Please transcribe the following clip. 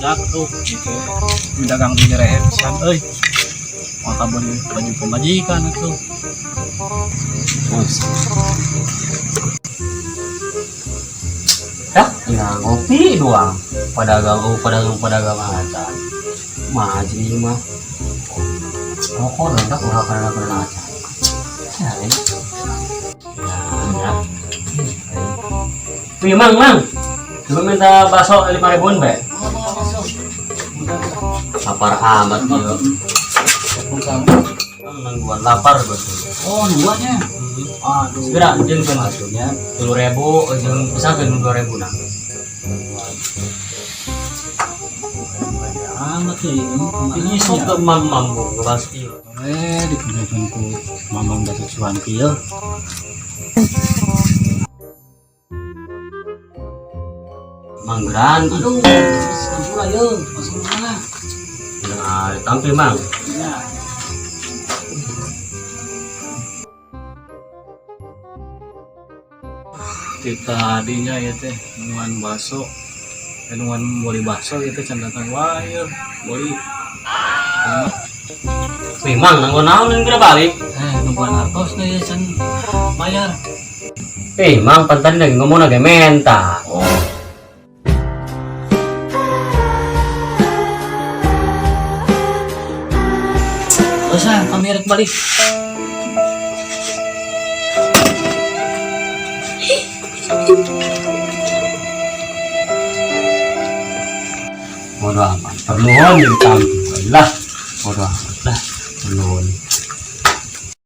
Dak tuh gitu. Dagang di rehe pisan euy. Mau kabur baju pemajikan itu. Ya, ya ngopi doang. Pedagang, oh pedagang pedagang aja. Mah jadi mah. Rokok dah ulah karena karena aja. Ya, ini. Ya, ya. Wih, mang, mang. Coba minta bakso 5 ribuan, be. Lapar amat dia. Nungguan lapar gue tuh. Oh, nungguannya. Aduh. Segera, jeung kan Maksudnya 3.000, jeung bisa kan 2.000 nah. amat sih Ini sok ke mang mambu ngebahas ieu. Eh, dipunyaikan ku Mamang Datuk Suwanti ya. Manggeran, Aduh, sampura ya, masuk mana? Nah, tampil mang. Ya. Tadinya ya teh nungguan bakso, nungguan beli bakso ya teh can datang wae ya. Beli. Wih, mang, nanggo naon geura balik. Eh, nungguan artos teh ya can bayar. Eh, mang, pan tadi lagi ngomong lagi menta. Oh. Terus ah, kami rek balik. Bodoh amat. Perlu ditampil lah. Bodoh amat.